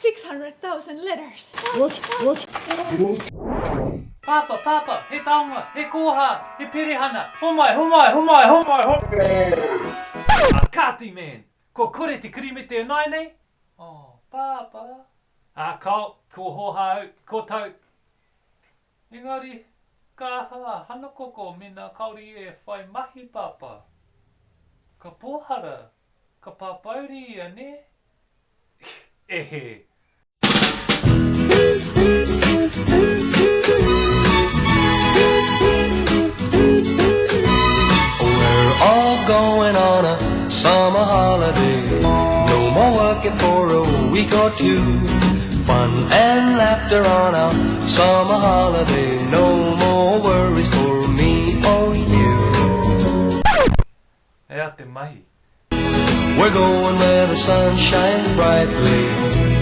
600,000 letters. What? What? Pāpā, pāpā, he taonga, he kōhā, he perehana, homai, homai, homai, homai, homai! A kāti, man! Kua kore te kirimete ināianei? Oh, pāpā. A kao, kua hōhā au, kua tau. Engari, ka aha a Hanakoko mēnā kāore ia e whai mahi, pāpā? Ka pōhara, ka pāpāuri ia, nē? E hē! We're all going on a summer holiday No more working for a week or two Fun and laughter on our summer holiday No more worries for me or you He aha te mahi? We're going where the sun shines brightly.